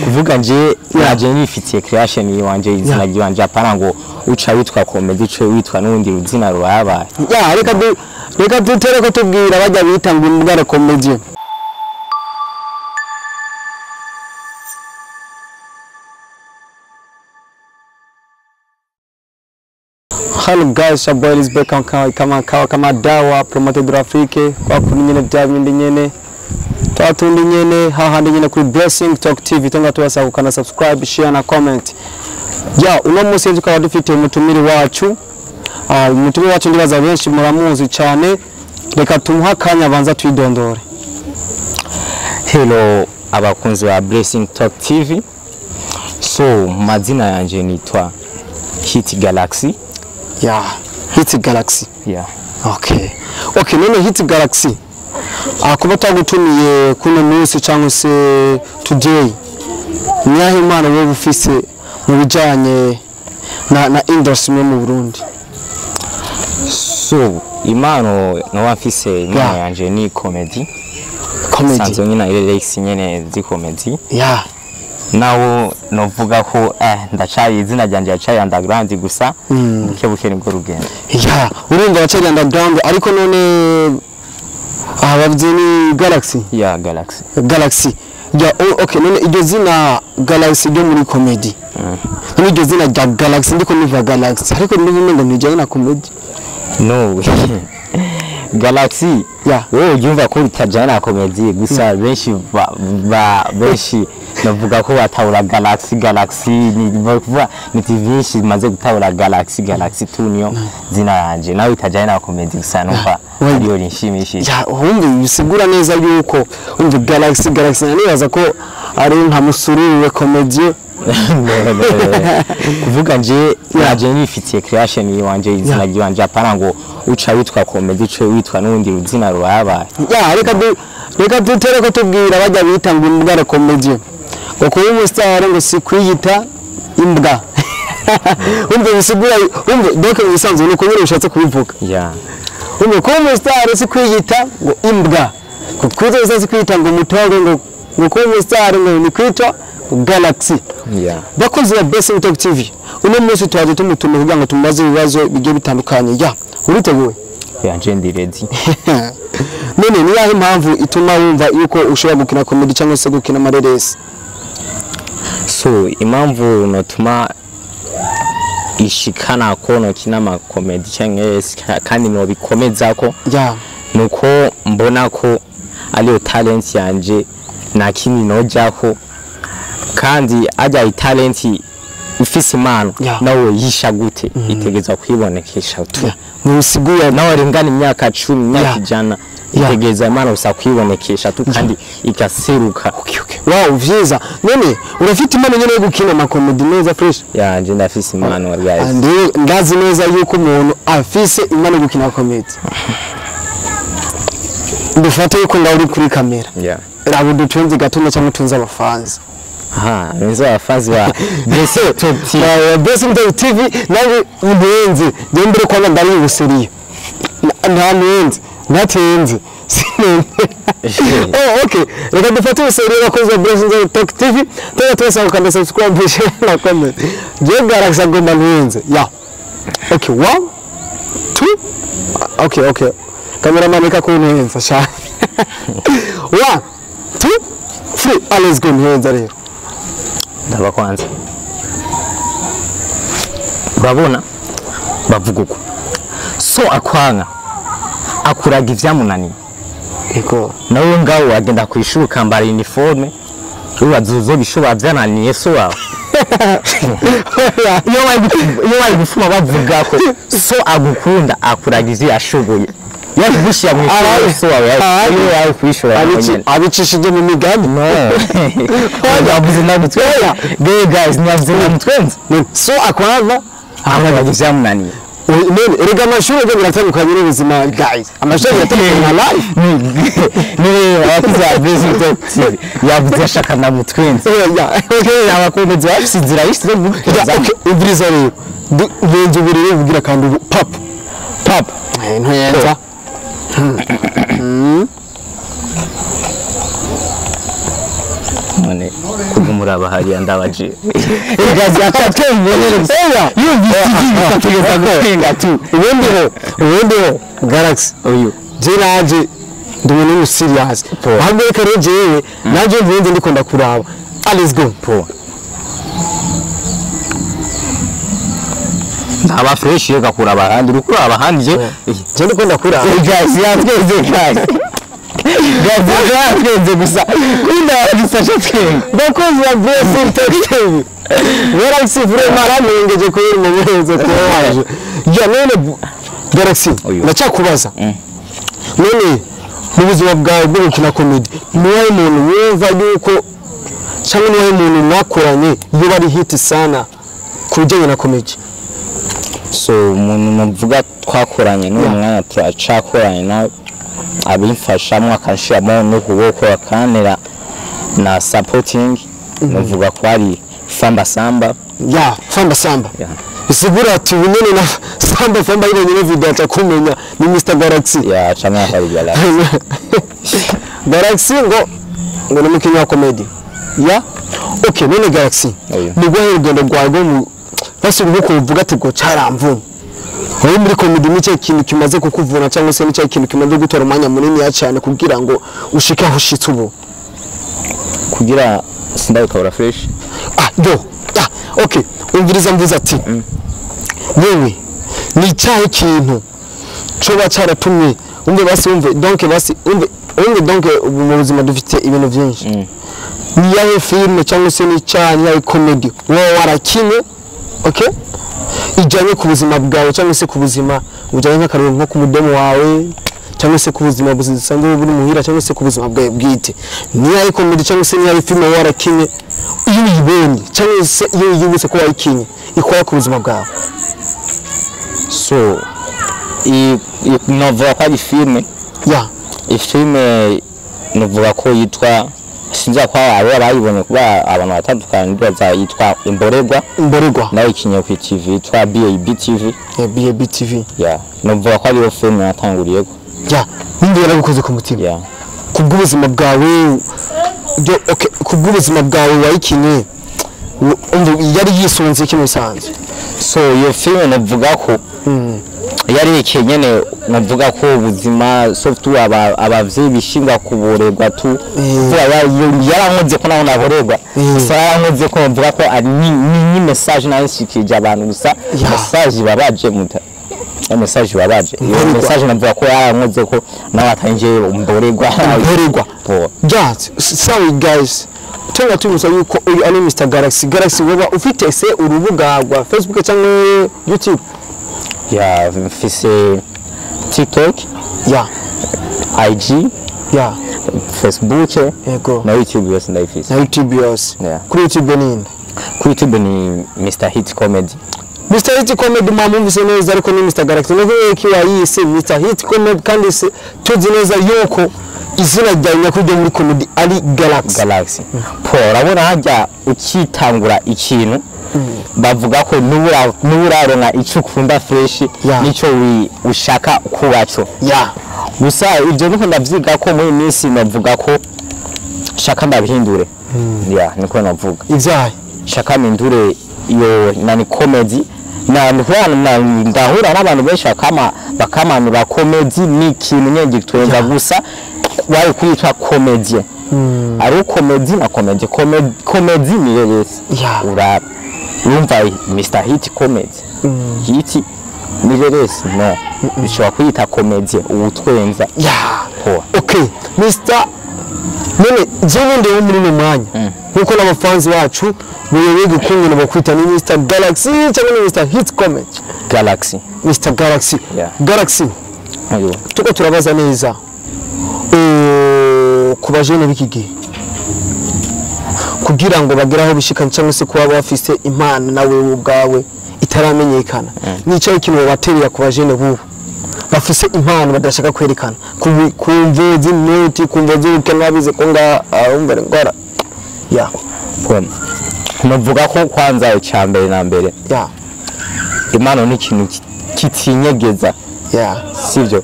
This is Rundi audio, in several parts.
Kuvuga nje naje nifitiye creation yiwanje, izina ryiwanje, apana ngo uca witwa comedy uce witwa n'urundi ruzina rubabaye. Ya, reka dutere ko tubwira bajya bita ngo imbwa comedy. Hello guys, your boy is back on kama kawa kama dawa promoted d'Afrique kwa kuri nyene bya bindi nyene twatundi nyene hahandi nyene kuri Blessing Talk TV. Tonga tubasaba gukanda subscribe, share na comment. Ya, uno munsi tukaba dufite umutumiri wacu. Umutumiri wacu ndibaza benshi muramuzi cyane, reka tumuha akanya abanza twidondore. Hello abakunzi ba Blessing Talk TV. So mazina yanje nitwa Hit Galaxy. Ya, Hit Galaxy. Yeah. Okay, none Hit Galaxy, kuba twagutumiye kuno munsi cyangwa se today, niyahe impano wowe ufise mu bijanye na industry mu Burundi? So impano noba mfise, impano yanje ni comedy. Comedy. Sanzwe nyina lyrics nyene zi comedy. Ya. Nawo novuga ko ndacari izina ryanje yacaye underground gusa, buke buke nibwo rugendo. Ya, urumva wacari underground, ariko none aha bavuze ni Galaxy. Ya, Galaxy. Galaxy. Ya, okay, none iryo zina Galaxy ryo muri comedy. None iryo zina rya Galaxy, ndiko niva Galaxy, ariko ndumva ngo nijanye na comedy. No. Galaxy. Ya. Wowe ubyumva ko bitajyana na comedy gusa, benshi benshi navuga ko batahura Galaxy. Galaxy ni bavuga ni byinshi bimaze gutahura Galaxy. Galaxy tu niyo zina yanje, nawe itajyana na comedy gusa numva ariyo rinshimishije. Ya, wumva bisigura neza yuko umva Galaxy, Galaxy nibaza ko ari nka musururu comedy. Kuvuga nje naje nifitiye creation yiwanje, izina ryiwanje, apana ngo uca witwa comedy uce witwa n'urundi ruzina rubabaye. Ya, reka dutere ko tubwira bajya bita ngo imbwa comedy, ngo kuba umustar ngo si kwiyita imbwa. Umva bisigura, umva donc bisanzwe nuko nyine ushatse kubivuga. Ya. Umva kuba umustar si kwiyita ngo imbwa, ngo kwiyita si kwiyita ngo mutogo, ngo kuba umustar ngo ni kwitwa Galaxy. Yeah. Bakozi ba Blessing Talk TV, uno munsi twaje tumutume kugira ngo tumubaze ibibazo bigiye bitandukanye. Ya, uriteguye? Ya, nje ndi ready. None ni yahe impamvu ituma wumva yuko ushobora gukina comedy cyangwa se gukina amareresi? So impamvu notuma ishikana ko nokina ama comedy cyangwa kandi no bikomeza ko, Ya. nuko mbona ko ariyo talent yanje, nta kindi nojako, kandi ajya talent ufise impano nawe yisha gute, itegezwa kwibonekesha tu. Nusiguye nawe ringana imyaka 10, imyaka 100, itegeza impano gusa kwibonekesha tu kandi igaseruka. Okay. Wow, vyiza. None urafite impano nyene yo gukina ama comedy neza fresh? Ya, nje ndafise impano guys. Ndi ndazi neza yuko umuntu afise impano yo gukina comedy. Ndufate yuko ngaho uri kuri kamera. Yeah. Rabo dutunze gatuma cyangwa utunze abafanzi. Aha, nzo abafanzi ba Blessing Talk TV. Blessing Talk TV nawe undenze, nje mbere kwa ndari ubuseriye. Nta ndenze, natenze. Oh, okay. Reka dufate ubuseriye bakozi ba Blessing Talk TV. Tuba twese gukanda subscribe, share na comment. Je Galaxy agomba ndenze. Ya. Okay, 1 2. Okay. Cameraman reka kuntenza sha. 1 2 3. Let's go ntenza rero. Ndaba kwanza. Urabona bavuga uko so akwanga akuraga ivyamunaniye. Ego. Nawe ngaho wagenda kwishuri ukambara uniforme, ubaza bishobora byananiye so wawe. Iyo bari gufuma bavuga ko so agukunda akuraga ivyo yashoboye. Yakugushyira mu ishuri so wawe iyo yawe kwishura abicishije mu migambi. No. Yavuze nagutwenza. Guys, navuze nagutwenza. So akwanga akuraga ivyamunaniye. None erega amashuri agiye biratandukanye n'ubuzima guys. Amashuri biratandukanye na life. Ni abakozi ba Blessing Talk TV yavuze ashaka namutwenza. Okay, abakunzi bafise inzira yishize gutwenza. Okay, ubiriza rero. Ngenzi uburere ubugira kandi pap. Pap. Ntuyenza. None kugumuraba hariya ndabaje igazi akatembere gusa yumvise ijwi gusa gusenga tu. Ubundi ho Galaxy, uyu je naje ndi umuntu serious. Ahubwo reka rero jewe naje mvuze ndiko ndakuraba. Ah, let's go. Po ndaba fresh, reka kuraba ahandi, uri kuraba ahandi je. Je ndiko ndakuraba. Gazi yatweze, gazi yatweze gusa kwinda gusa cyo. Bakozi ba Blessing Talk TV, Galaxy vraiment aramengeje kubera umumenyerezo twaje. Ya none Galaxy, Oyo. ndacyakubaza none mu buzima bwawe bwo gukina comedy, niwowe muntu wumva yuko cyangwa niwowe muntu mwakoranye iyo bari hit sana ku bijyanye na comedy? So umuntu navuga twakoranye n'uwo mwanya turacakoranye nawe, abimfashamo akanshiramo n'ukuboko akantera na supporting, navuga ko ari Famba Samba. Ya Famba Samba. Yeah. Bisigura ati ubu nyene na Samba Famba yibonye ino video aca kumenya ni Mr Galaxy. Ya, camwe ko ari Galaxy. Galaxy ngo ni umukinnyi wa comedy. Ya, okay, none Galaxy, Oyo. ni rwahe rugendo rwawe rwo mu basi nkuko uvuga ati ngo caramvuna wowe muri comedy? Ni cyo kintu kimaze kukuvuna cyangwa se ni cyo kintu kimaze gutora umwanya munini ya cyane kugira ngo ushike aho ushitse ubu? Kugira sindabikabura fresh. Ah do ah, okay, umviriza, mvuze ati wewe ni cyahe kintu coba cyaratumye umve basi umve donc basi umve donc ubu mu buzima dufite ibintu byinshi. Ni yahe filime cyangwa se ni cyahe, ni yahe comedy wowe warakinye, okay, ijyanye ku buzima bwawe cyangwa se ku buzima bujyanye nk'akarero nko ku mudomo wawe cyangwa se ku buzima busanzwe buri muhira cyangwa se ku buzima bwawe bwite? Ni yahe comedy cyangwa se ni yahe filime wowe warakinye, iyo uyibonye cyangwa se iyo wiyibutse ko wayikinye, ikora ku buzima bwawe? So novuga ko ari filime. Ifilime novuga ko yitwa, sinzi ko abo abayibonye kuba abantu batandukanye, ndibaza yitwa Imborerwa. Imborerwa. Nayo ikinye ku TV yitwa BAB TV. Ya BAB TV. Ya, novuga ko ariyo filime natanguriyeko. Ya, nimba yaragukoze ku mutima Ya. kubw'ubuzima bwawe byo, okay, kubw'ubuzima bwawe wayikinye, umva yari yisunze iki mu bisanzwe? So iyo filime navuga ko yarekeye nyene, navuga ko ubuzima software abavyeyi bishinga kuborerwa tu. Kuvuga yarankoze ko naho naborerwa gusa yarankoze ko navuga ko ari ni message nayishikirije abantu gusa. Message ibabaje muta, iyo message ibabaje, iyo Mborerwa. message navuga ko yarankoze ko nawe atanje mborerwa. Mborerwa. Po. Just sorry guys, tuba tubibutsa yuko uyu ari Mr Galaxy. Galaxy, woba ufite se urubuga rwa Facebook cyangwa YouTube? Ya, mfise TikTok, IG, Facebook na YouTube yose ndayifise. Na YouTube yose? Yeah. Kuri YouTube ni nde? Kuri YouTube ni Mr Hit Comedy. Mr Hit Comedy, mwamwumvise neza, ariko ni Mr Galaxy. Nubwo ko yayise Mr Hit Comedy, kandi se tuzi neza yuko izina ryawe nyakuri ryo muri comedy ari Galaxy. Galaxy po, urabona hajya ukitangura ikintu bavuga ko nuburaronka icyo ukunda fresh nicyo ushaka kubaco. Gusa ibyo niko ndavyiga ko muri iyi minsi navuga ko shaka ndabihindure, ya, niko navuga. Ivyaye? Shaka mpindure iyo nani comedy na ndahura n'abantu benshi bakamanura comedy ni ikintu nyine gitwenza gusa, wari kwitwa comedy ari comedy na comedy comedy comedy ni yese. Urumva Mr Hit Comedy, hit ni reresi, no bishobora kwita comedy uwutwenza. Po. Okay, Mr none jewe ndi muri uno mwanya nkuko n'abafanzi bacu buyobe gukungena bakwita, ni Mr Galaxy cyangwa ni Mr Hit Comedy? Galaxy. Mr Galaxy. Yeah. Galaxy, Ayo. tuko turabaza neza ku bajene b'iki gihe kugira ngo bagere aho bishika cyangwa se kuba bafise impano nawe ubwawe itaramenyekana, nicaye ikintu babaterera ku bajene bubu bafise impano badashaka kwerekana ku mvo z'inoti, ku mvo z'ubukene, babize ko ngaha urumva ngora ya. Po, navuga ko kwanza icya mbere na mbere impano ni ikintu kitinyegeza. Sivyo?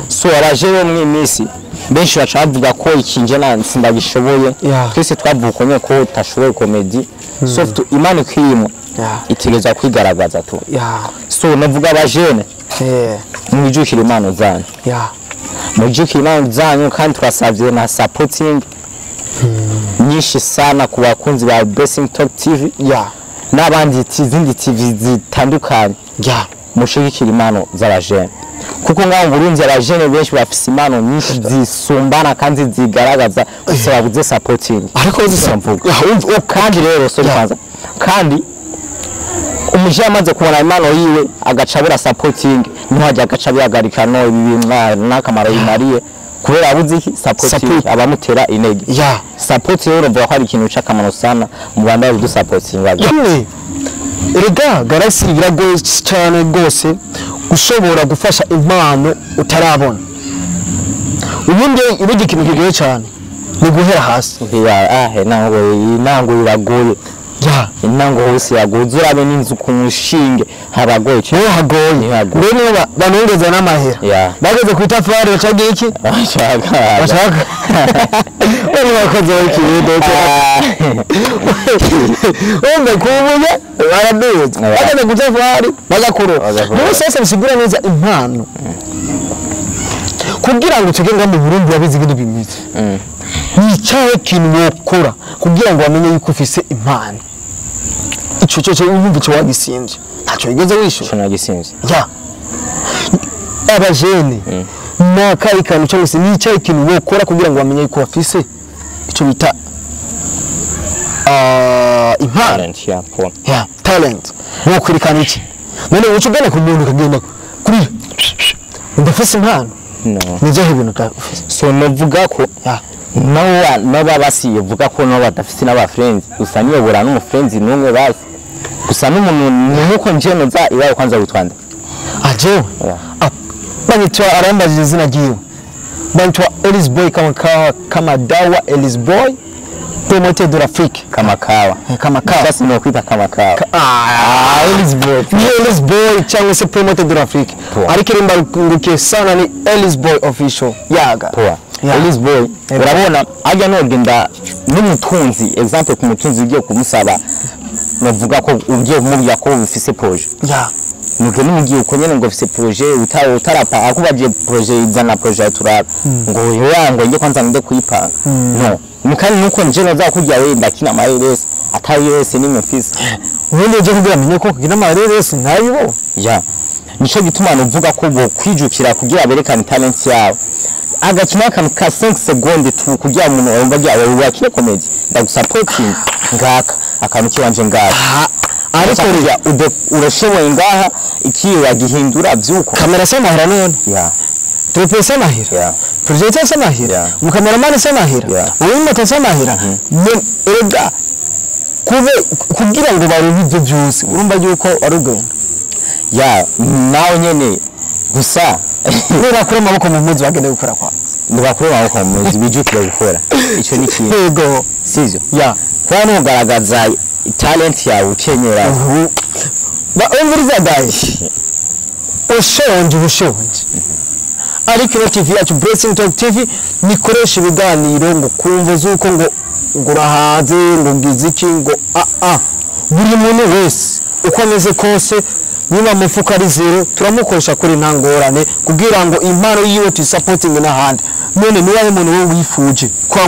So abaje bo muri iyi minsi Benshi baca bavuga ko ikinje na sindagishoboye. Yeah. Twese twavuga nyine ko utashoboye comedy, soft imana ikirimo itegereza kwigaragaza tu. So navuga abajene, mwijukire impano zanyu, mwijukire impano zanyu, kandi twasavye na supporting nyinshi sana ku bakunzi ba Blessing Talk TV n'abandi izindi TV zitandukanye. Mushigikira impano z'abajene, kuko ngaho mu Burundi abajene benshi bafise impano nyinshi zisumbana kandi zigaragaza, gusa babuze supporting. Ariko mvuga kandi rero, sorry, kwanza kandi umujene amaze kubona impano yiwe agaca abura supporting, ntihajya agaca bihagarika. No ibi bintu n'akamaro bimariye kubera abuze iki? Supporting. Support. Abamutera intege. Support rero uvuga ko ari ikintu c'akamaro sana mu Rwanda dusapotinga. Kimwe erega Galaxy, biragoye cyane rwose gushobora gufasha impano utarabona. Ubundi ubundi ikintu kigoye cyane ni guhera hasi. Intango iragoye. Intango hose iragoye, urabe n'inzu ku mushinge haragoye cyane. Niho hagoye. Niho hagoye. Mbere niyo banongeza n'amahera bageze ku itafari bacaga iki? Bashaka. Bashaka bari bakoze ikirundo wumve kubuye baraduza, bageze ku itafari bagakoroka. Bagakoroka. Niyo sasa bisigura neza impano kugira ngo tugende mu Burundi babizi ibintu bimeze ni icyahe kintu wokora kugira ngo bamenye yuko ufise impano, ico cyo wumva ico wagisimvye ntacyo wigeze wishyura. Ico nagisinze. Ya abajene nakayi kantu cyangwa se ni icyahe kintu wokora kugira ngo bamenye yuko bafise ico bita impano? Talent ya po. Ya talent wokwerekana iki none uca ugana ku muntu ukagenda kuri ndafise impano? No. Ni ibyahe bintu ufise? So novuga ko nabo nabo basi vuga ko nabo badafite n'aba friends, gusa niyobora n'umu friends n'umwe basi gusa n'umuntu ni nkuko nje noza iwawe. Kwanza witwanda? Ajewe? Yeah. Ah, banyitwa, arambajije izina ryiwe, banyitwa Elis Boy kama kawa kama dawa, Elis Boy promoter de l'Afrique. Kama kawa. Eh, kama kawa. Sasa nokwita kama kawa. Ah, Elis Boy. Ni Elis Boy cyangwa se promoter de l'Afrique. Poa. Ariko rimbarukiye sana ni Elis Boy official yaga. Poa. Yeah. Elis Boy, urabona ajya nogenda n'umutunzi, example ku mutunzi ugiye kumusaba, novuga ko ugiye kumubwira ko ufise projet, nuko n'umugiye uko nyene ngo ufise projet utarapa akubaje projet, izana projet turaba, ngo yoya, ngo nge kwanza nde kuyipanga. No mukandi nuko nje noza kurya we ndakina amareresi atari yose nimwe mfise. Ubundi uje kugira amenye ko kugira amareresi ntayibo. Ya, nico gituma nuvuga ko bo kwijukira kugira berekane talent yabo, agakina akantu ka 5 secondes tu kugira umuntu yumva agira wewe wakine comedy, ndagusapoting ngaka akantu kiwanje ngaka. Ariko ariko urashoboye ngaha iki wagihindura vyuko. Kamera se amahera none? Ya. Trépied se amahera? Ya. Projecteur se amahera? Yeah. Umukameramani se amahera? Yeah. Uwimoto se amahera? Erega kube kugira ngo baronke ibyo byose urumva yuko ari ugenda. Ya, nawe nyene gusa. Nibakura amaboko mu mpuzu bagende gukora kwa. Nibakure amaboko mu mpuzu bijukire gukora, ico ni ikintu. Yego. Sivyo? Ya. Kuba nugaragaza talent yawe ukenyera. Ubu ba umviriza gaye, ushonje ubushonje, ariko ino TV yacu Blessing Talk TV nikoresha ibiganiro ngo kumva z'uko ngo urahaze ngo ngize iki ngo a a buri muntu wese uko ameze kose, niba mufuka ari zero turamukoresha kuri nta ngorane kugira ngo impano yiwe tuyisapotinge n'ahandi. None niba ari umuntu wowe wifuje kwa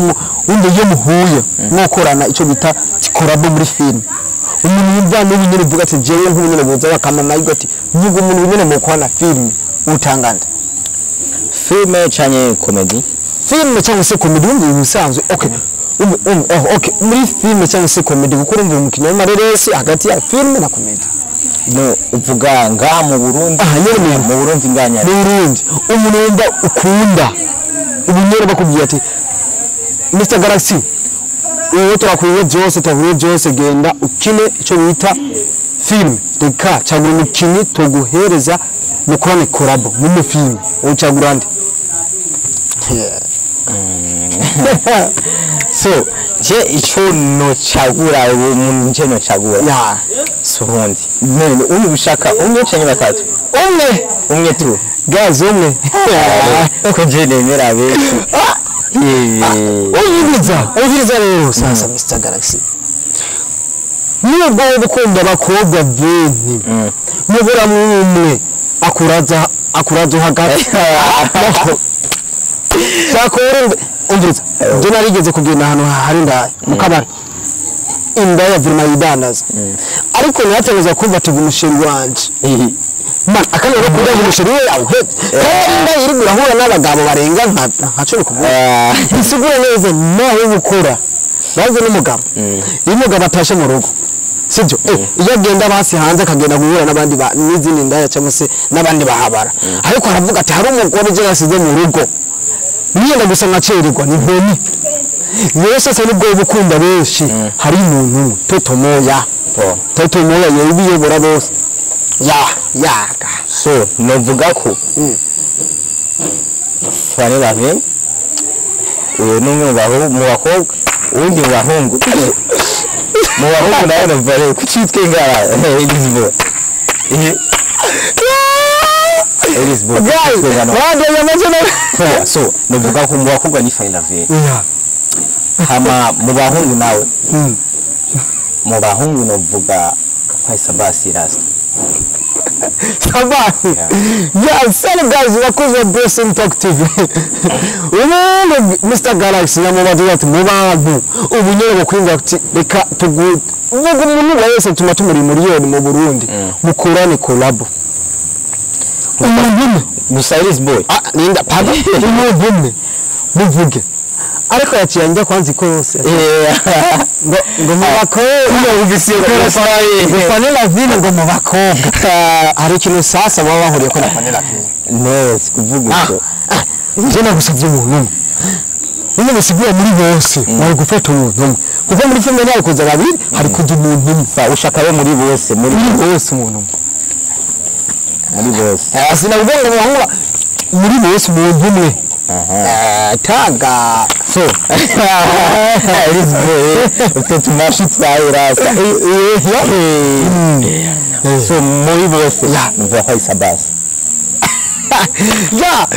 wumva iyo muhuye mwokorana icyo bita collabo muri filime, umuntu wumva n'ubu nyine uvuga ati jewe nk'ubu nyine boza bakama nayo ati nubwo umuntu nyine mukorana filime utanganda? Filme canke comedy? Filime cyangwa se comedy, wumva ibintu bisanzwe. Okay, oh, okay, muri filime cyangwa se comedy, kuko urumva umukinnyi w'amareresi hagati ya filime na comedy. No uvuga ngaha mu Burundi? Aha nyene. Mu Burundi nganya. Mu Burundi umuntu wumva ukunda ubu nyene bakubwiye ati Mr Galaxy, wowe turakwiye byose, turakwiye byose, genda ukine icyo bita filime, reka cyangwa umukinnyi tuguhereza mukorane collabo mu filime, wowe cyangwa nde? So Je ico nocagura ubu muntu nje nocagura Ya. surundi none umwe ushaka umwe canke batatu? Umwe. Umwe tu. Guys, umwe. Ko je nemera benshi. Umviriza, umviriza rero sasa Mr Galaxy. Nubwo wowe ukunda abakobwa benshi, mubura umwe akuraza hagati. Sakora umviriza, je narigeze kugenda ahantu hari indaya mu kabari. Indaya virima yidandaza. Ariko naratangaza kumva ati umusheri wanje. Man, akana rero kugira ngo umusheri we yawuhebye. Kandi indaya iri gurahura n'abagabo barenga nka 10 ku munsi. Bisigura neza nawe gukora. Baze n'umugabo. Iyo umugabo atashe mu rugo, sibyo? Iyo agenda basi hanze akagenda guhura n'abandi n'izindi ndaya cyangwa se n'abandi bahabara. Ariko aravuga ati hari umugore je nasize mu rugo. Niyenda gusa nkacererwa ni nkoni. Rero sasa nubwo gukunda benshi hari umuntu umwe Toto Moya. Toto Moya yobiyobora bose. Ya yaga. So novuga ko Fanny Lavin uyu ni umwe mu bakobwa, uwundi mu bahungu. Mu bahungu nawe novuga rero kuki ngara Elizabeth. Elizabeth. So novuga ko mu bakobwa ni Fanny Lavin. Hama mu bahungu nawe. Mu bahungu novuga kwa Sabasi Rasta. Sabasi. Yeah, sorry guys, wakoze Blessing Talk TV. Ubu Mr Galaxy namubaza ati mu bantu ubu nyene bakwinga ati reka tugu uvuga umuntu wese tuma tumuri miliyoni mu Burundi mukorane collab. Umuntu gusa Elizabeth. Ah, ninda pardon. Umuntu umwe muvuge. Ariko yaciye njya kwanza ikose. Ngo mu bakobwa ubisiye ko Fanny Lavin ngo mu bakobwa. Hari ikintu sasa baba bahuriye ko na Fanny Lavin. No, sikuvuga uko. Je nagusavye umuntu umwe. Umwe musiguye muri bose, wari gufata umuntu umwe. Kuko muri filime hari kuza babiri, hari kuza umuntu umwe. Sa ushaka bo muri bose, muri bose umuntu umwe. Muri bose. Sinavuga ngo bahura muri bose umuntu umwe. Tanga so Elizabeth utu mashi twawe rasta. So muri bose nuvuga ko Sabasi. Ya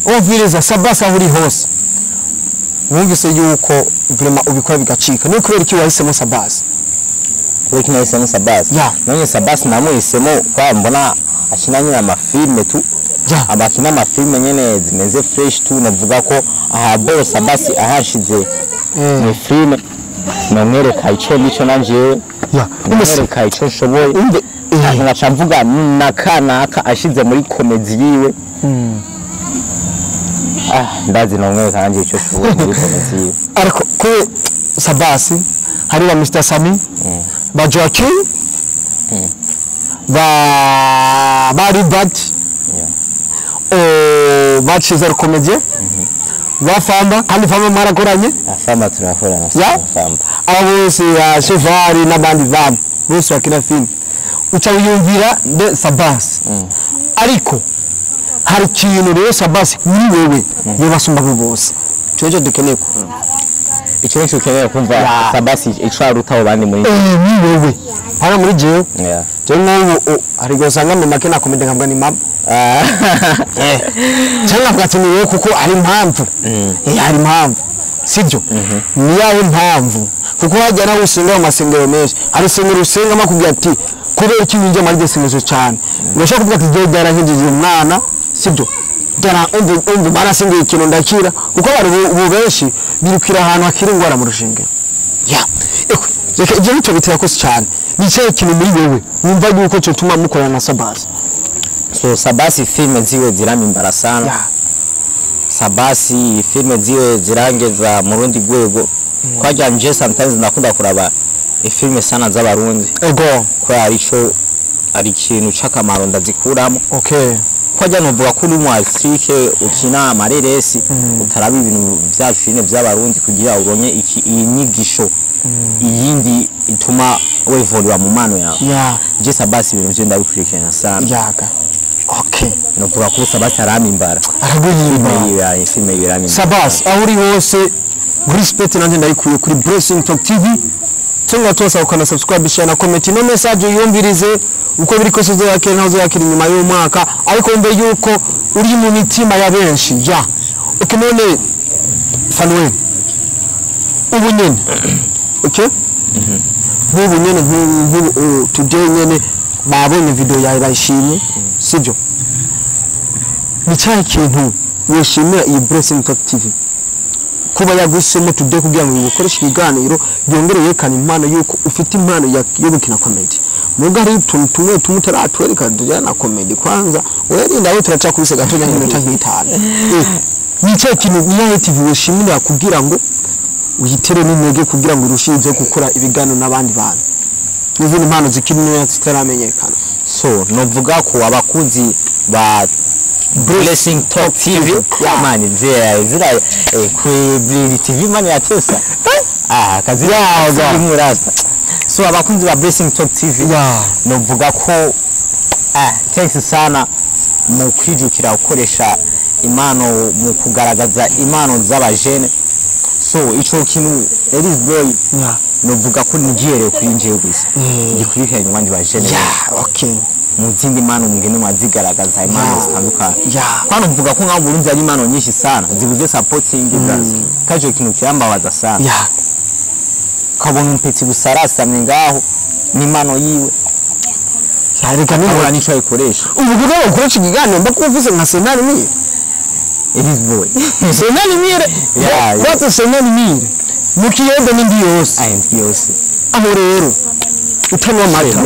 umviriza Sabasi aho uri hose. Wumvise yuko vraiment ubikora bigacika. Ni kubera iki wahisemo Sabasi? Kubera iki nahisemo Sabasi? None Sabasi namuhisemo kwa mbona akina nyine amafilme tu. Abakina amafilme nyene zimeze fresh tu navuga ko aha bo Sabasi ahashize mu filme namwereka ico nico nanje namwereka ico nshoboye nkaca mvuga nakanaka ashize muri komedi yiwe. Ndazi namwereka nanje ico nshoboye muri komedi yiwe. Ariko kuri Sabasi hari ba Mr Sami, ba Joaquin, ba Ribad, ba Cesar Comedien, ba Famba, kandi Famba mwarakoranye? Famba turakorana. Famba. Abo bose ya Chevari n'abandi bantu bose bakina film. Uca wiyumvira de Sabasi. Ariko hari ikintu rero Sabasi muri wewe yobasumba bose. Cyo dukeneye ko. Icyo nico ukeneye kumva Sabasi ico aruta abandi muri. Ni wewe. Hana muri jewe. Je n'ubu hari gosanga mu makina komedi nkabwa ni mama. Cyangwa bwati ni kuko ari impamvu. Hari impamvu. Sibyo? Ni yawe impamvu. Kuko hajya nawe usenga amasengero menshi. Hari sengero usenga makubwira ati kubera iki winjye muri desengezo cyane. Urashaka kuvuga ati je byarahinjije umwana, sibyo? Dara umve barasengeye ikintu ndakira kuko abantu ubu benshi birukira ahantu hakiri ingwara mu rushengero. Ya. Reka ibyo nico bitera kose cyane. Ni cyo kintu muri wewe wumva yuko cyo tuma mukorana na Sabasi. So Sabasi filme ziwe ziramimbara sana. Sabasi filme ziwe zirangeza mu rundi rwego. Kwajya nje sometimes ndakunda kuraba filme sana z'abarundi. Ego. Kwa arico ari ikintu c'akamaro ndazikuramo. Okay. Kwajya novuga ko uri mu Afrique ukina amareresi utaraba ibintu byacu nyine by'abarundi kugira uronye iki inyigisho iyindi ituma wevolwa mu mano yawe. Je Sabasi ibintu byo ndabikurikirana sana. Yaga. Okay. Novuga ko Sabasi aramimbara. Araguhimba. Filme iramimbara. Sabasi aho uri hose Respect nanjye ndayikuye kuri Blessing Talk TV. Tunga twose ukana subscribe, share na comment. No message uyumvirize uko biri kose, uzoyakira ntaho uzoyakira inyuma y'umwaka, ariko wumve yuko uri mu mitima ya benshi. Ya, okay, none Fanuel, ubu nyene, okay, nk'ubu nyene, nk'ubu today nyene babonye video yawe bayishimye, sibyo? Ni cyahe kintu wishimira iyi Blessing Talk TV kuba yagusemo today kugira ngo ukoreshe ikiganiro, yongere yerekane impano yuko ufite impano yo gukina comedy? Muga hari utuntu tumwe tumwe utaratwereka tujyana na comedy. Kwanza werinda we turacakubise gatonya nk'iminota nk'itanu. Ni cyahe kintu, ni yahe TV wishimira kugira ngo uyitere n'intege kugira ngo urushirizeho gukora ibiganiro n'abandi bantu n'izindi mpano zikiri ntoya zitaramenyekana? So novuga ko abakunzi ba Blessing Talk TV, man, zira zira kuri TV, man, yatesa kazi murasta. So abakunzi ba Blessing Talk TV, novuga ko thanks sana mu kwijukira gukoresha impano, mu kugaragaza impano z'abajene. So ico kintu, Elis Boy, novuga ko nigihereye kuri njewe gusa, gikurikiranye abandi bajene mu zindi mpano, mugende mwazigaragaza impano zitandukanye. Kwano mvuga ko nkaho Burundi hari impano nyinshi sana zibuze supporting guys. Kajo kintu kirambabaza sana, kabona umpetsi gusa arasamye ngaho n'impano yiwe, reka abura nico ayikoresha. Ubu kugira ngo ukoreshe ikiganiro mba kuvuze nka senani mire. Elis Boy. Senani mire. Watu senani mire mu kiyede n'indi yose. Ayi ndi yose. Aho rero utanywa amata.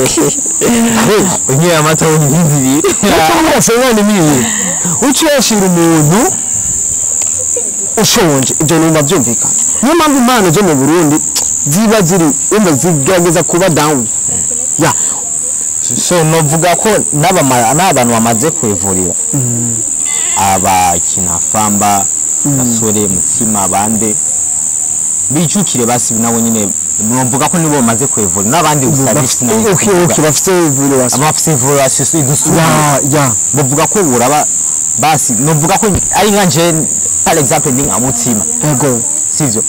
Unyoye amata w'inkingi ibiri. Utanywa senani mire uciyashira umuntu ushonje, ibyo numva byumvikana. Niyo mpamvu impano zo mu Burundi ziba ziri umva zigerageza kuba down ya. So novuga ko n'abantu bamaze kwivurira, abakina famba, basore mutsima bande bijukire basi nabo nyine, novuga ko nibo bamaze kwivura n'abandi gusa bifite. Okay, bafite ivuriro basi. Abafite ivuriro idusubira. Ya. Bavuga ko buraba basi, novuga ko ari nka nje, par exemple, ndi nka mutsima, sivyo?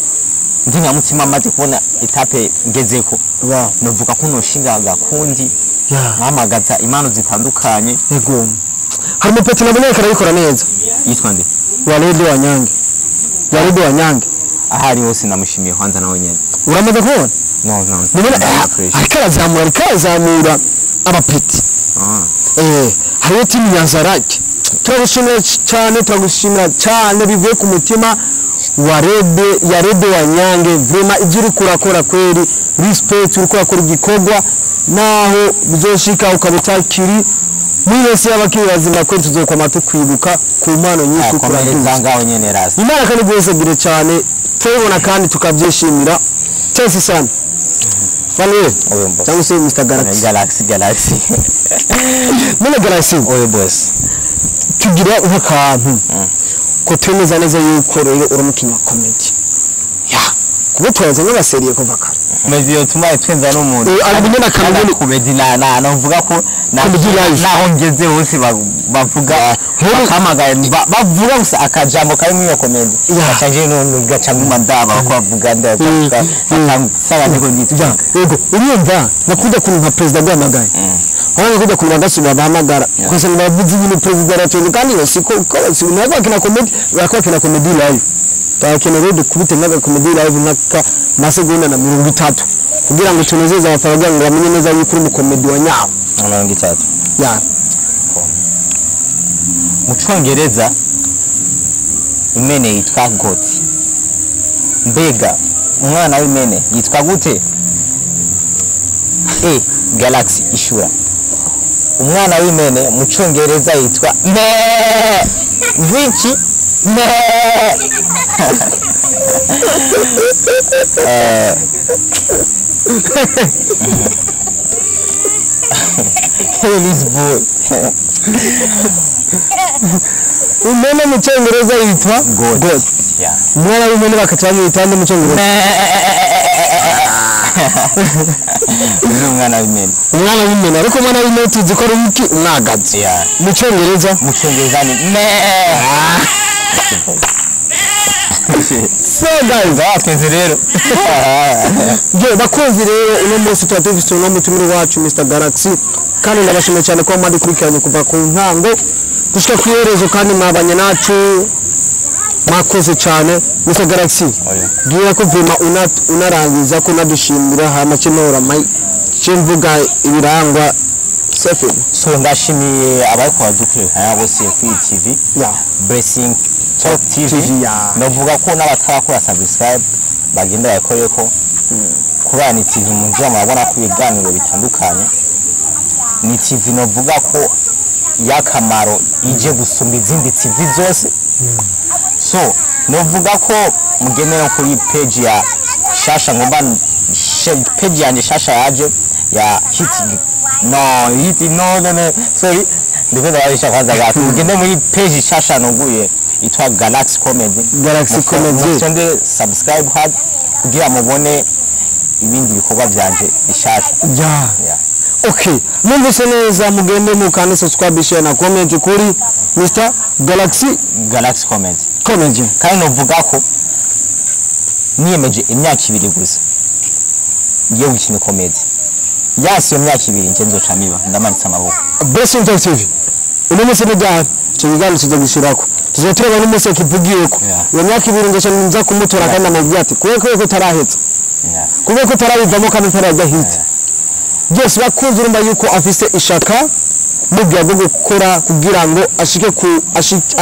Ndi nka mutsima amaze kubona étape ngezeko, novuga ko noshinga agakundi, nkamagaza impano zitandukanye. Yego, hari umupeti nabonye ariko arabikora neza. Yitwa nde? Warede Wanyange, Warede Wanyange. Ahari hose ndamushimiye kwanza nawe nyene. Uramaze kubona? No. Nubona Fresh. ariko arazamura abapeti. Hariyo timu Nyanzarake. Turagushimira cyane, turagushimira cyane bivuye ku mutima. Warede, Yarede Wanyange, vraiment ibyo uri kurakora kweri respect. Uri kurakora igikorwa naho bizoshika ukaba utakiri muri wese y'abakiri bazima, kweri tuzokwama tukwibuka ku mpano nyinshi uriko Komereza uraduza. Ngaho nyene rasta. Imana kandi guhezagire cyane, turabibona kandi tukabyishimira cyose sana. Fanuel, Oyo boss. cyangwa se Mr Galaxy. Galaxy, Galaxy. None Galaxy, Oyo boss. Tugira nk'akantu ko twemeza neza yuko rero uri umukinnyi wa comedy ya kuba tubaza nk'abaseriye kuva kare. Comedy yotuma itwenza n'umuntu. Ari nyine akantu. Comedy na navuga ko na Comedy live. Naho ngeze hose bavuga, bakamagaye, bavuga gusa akajambo kari muri iyo comedy, gaca nje none gaca nguma ndaba ko bavuga, ndavuga saba ndiko nditwa. Yego, urumva nakunda kuntu nka perezida aguhamagaye, urabona kujya kumenya agasubira bahamagara ugasanga bavuze ibintu, perezida aratonze kandi iyo siko uko ntabwo bakina comedy, barako bakina comedy live. Turakeneye rero dukubite nk'aga comedy live nk'aka masegonda na 30 kugira ngo tunezeze abafana, kugira ngo bamenye neza yuko uri umukomedi wa nyawo. 30. Ya. Mu Congereza imene yitwa goat. Mbega umwana w'imene yitwa gute? E Galaxy, ishura. Umwana w'imene mu Congereza yitwa me ngwiki me. Hey, boy. Imene mu Cyongereza yitwa Goat. Goat. Yeah. Umwana w'imene bakaca bamwita nde mu Cyongereza? Uyu ni umwana w'imene. Umwana w'imene, ariko umwana w'imene tuzi ko ari iki? Umwagazi. Yeah. Mu Cyongereza? Mu Cyongereza ni me. So guys, Batwenze rero. Yo bakunzi rero, uno munsi tuba dufise uno mutumire wacu Mr Galaxy, kandi ndabashimiye cyane kuba mwadukurikiranye kuva ku ntango gushika ku iherezo, kandi mwabanye nacu, mwakoze cyane. Mr Galaxy, Oya. bwira ko vema unarangiza ko unadushimira, hama cinora mvuga ibirangwa sefe. So ndashimiye abariko baradukurikirana bose kuri TV Blessing Talk TV. TV, ya. Novuga ko n'abatarakora subscribe bagenda bayikoreko, kubera ni TV munjira murabona ko ibiganiro bitandukanye. Ni TV novuga ko y'akamaro, ije gusumba izindi TV zose. So novuga ko mugende no kuri page ya shasha, ngomba page yanje shasha yaje ya hit, no hit, no no no, sorry, ndiko ndabarisha kwanza gato. Mugende muri page shasha nuguye itwa Galaxy Comedy. Galaxy Comedy. Mufyonde subscribe hard kugira mubone ibindi bikorwa byanje bishasha. Yeah. Okay, numvise neza, mugende mukande subscribe, share na comment kuri Mr Galaxy. Galaxy Comedy. Comedy. Kandi novuga ko niyemeje imyaka 2 gusa ngiye gukina comedy. Yasi iyo myaka 2 nje nzoca miba ndamanitse amaboko. Blessing Talk TV, uno munsi ni ryari icyo kiganiro tuzogishirako? Tuzotureba n'umunsi kivugiyeko. Iyo myaka 2 nzoca nza kumutora, kandi amubwira ati kubera ko utarahetse, kubera ko utarabivamo kandi utarajya hit byose. Bakunze, urumva yuko afise ishaka mubwira bwo gukora kugira ngo ashike ku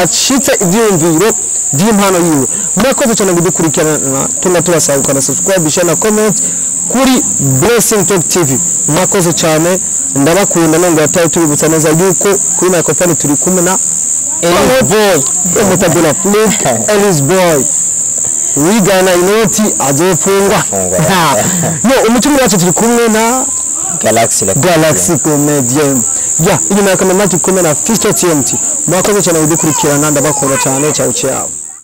ashitse ibyiyumviro by'impano yiwe. Murakoze cyane kudukurikirana, tuna tubasaba gukanda subscribe, share na comment kuri Blessing Talk TV. Murakoze cyane, ndabakunda. Nongera yataye tubibutsa neza yuko kuri microphone turi kumwe na Ellis Boy. Mutabula Flick, Ellis Boy wigana inoti azofungwa. Fungwa. No umutumire wacu turi kumwe na Galaxy le Galaxy Comedian ya inyuma ya kamera turi kumwe na Fisto TMT. Mwakoze cyane kudukurikirana, ndabakunda cyane. Ciao ciao.